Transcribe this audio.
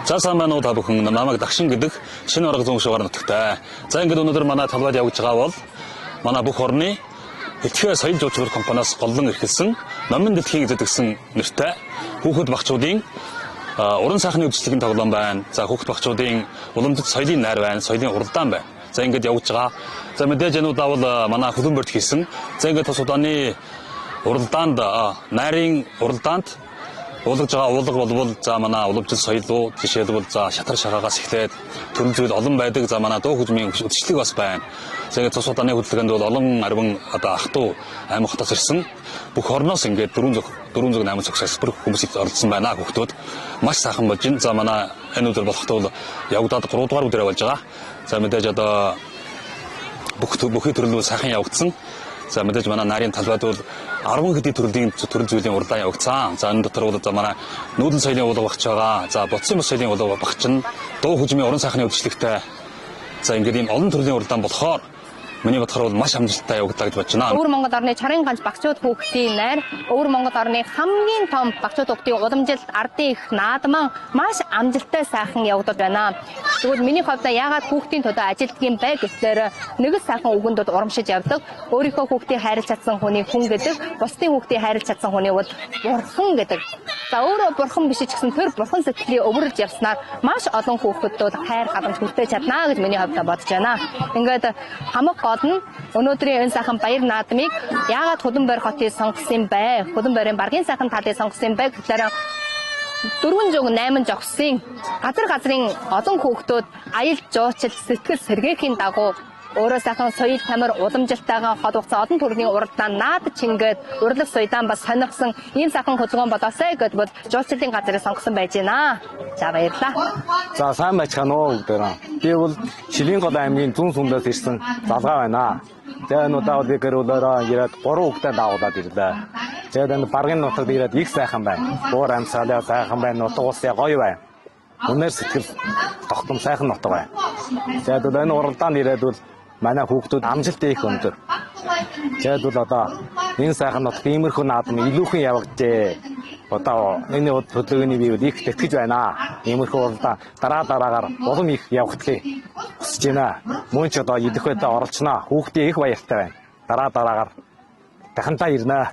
За, сайн байна уу, та бүхэн? Намайг Дагшин гэдэг шинэ арга зүүн шугаар нутагтай. За, ингээд өнөөдөр манай талбайд явж байгаа бол манай бүх орны Хэлтхээ соёл жуулчлал компаниас голлон эрхэлсэн Номин дэлхийн эзэд гэсэн нэртэй хүүхэд багчуудын уран сайхны үзэсгэлэнгийн тоглоом байна. За, хүүхэд багчуудын уламжлалт соёлын найр байна, соёлын уралдаан байна. За, ингээд явж байгаа. За, мэдээж энэ удаа бол манай Хүлэнбөрт хийсэн. За, ингээд тус удааны уралдаанд, найрын уралдаанд уулгаж байгаа уулга болвол, за, манай уламжлалт соёл уу, жишээлбэл, за, шатар шагаагаас эхлээд төрөл зүйл олон байдаг. За, манай дуу хөгжмийн үзэсгэлэг бас байна. За, ингээд тус удааны хөдөлгөөнд бол олон арвин одоо ах дүү аймаг хотоос ирсэн. Бүх орноос ингээд 408 цогц салбар хүмүүс оролцсон байна, хүүхдүүд. Маш сайхан болж байна. За, манай энэ өдөр болоход бол явагдаад 3 дугаар өдрөө болж байгаа. За, мэдээж одоо бүхий төрөл сайхан явагдсан. За, мэдээж манай нарийн талбайд бол 10 хэдий төрлийн төрөл зүйлийн уралдаан явагдсан. За, энэ дотор бол за манай нүүдэл соёлын уулга багч байгаа. За, бодсон бус соёлын уулга багч нь дуу хөгжмийн уран сайхны үзэсгэлэнтэй. За, ингээд ийм олон төрлийн уралдаан болохоор миний бодохоор бол маш амжилттай явагдлаа гэж бодож байна. Өвөр Монгол орны чарын ганц багчууд хүүхдийн найр, Өвөр Монгол орны хамгийн том багчууд хүүхдийн уламжилт ардын их наадман маш амжилттай сайхан явагдаад байна. Тэгвэл миний хувьд яагаад хүүхдийн төлөө ажилтдаг юм бэ гэхлээр нэг л сайхан үгэнд бол урамшиж явдаг. Өөрийнхөө хүүхдийг хайрлаж чадсан хүний хүн гэдэг, бусдын хүүхдийг хайрлаж чадсан хүний бол бурхан гэдэг. За, өөрөө бурхан биш ч гэсэн тэр бурхан сэтгэлийг өвөрлж явснаар маш олон хүүхдүүд бол хайр халамж хүртэж чаднаа гэж миний хувьд бодож байна. Ингээд хамаг гол нь өнөөдрийн энэ сайхан баяр наадмыг яагаад Хүлэнбойр хотыг сонгосон юм бэ? Хүлэнбойрын баргийн сайхан талыг сонгосон юм бэ гэхлээр 408 жогсын газар газрын олон хүүхдүүд аялал жуулчлал сэтгэл сэргээхийн дагуу өөрөө сайхан соёл тамир уламжилтайгаа холбогдсон олон төрлийн уралдаан наад чингээд урлаг соёлоо бас сонирхсан ийм сайхан хөдөлгөөн болоосай гэдээ бол жуулчлалын газрыг сонгосон байж байна. За, баярлалаа. За, сайн байцгаана уу, бүгдээрээ. Би бол Шилийн гол аймгийн зүүн сүмдээс ирсэн залгаа байна. За, энэ удаа би гэр бүлээрээ ирээд 3 хүүхдээ дагуулад ирлээ. Тэгээд энэ баргын нутагт ирээд их сайхан байна. Буур амьсгалаа сайхан байна, нутаг усаа гоё байна. Үнээр сэтгэл тогтом сайхан нутаг байна. Тэгээд бол энэ уралдаанд ирээд бол манай хүүхдүүд амжилт их өндөр. Тэгээд бол одоо энэ сайхан нутагт иймэрхүү наадам илүүхэн явагджээ. Одоо энэ хөдөлгөөний би бол их тэтгэж байна. Иймэрхүү уралдаан дараа дараагаар улам их явагдахыг хүсэж байна. Мөн ч одоо идэвхтэй оролцсноо. Хүүхдийн их баяртай байна. Дараа дараагаар дахинтаа ирнэ.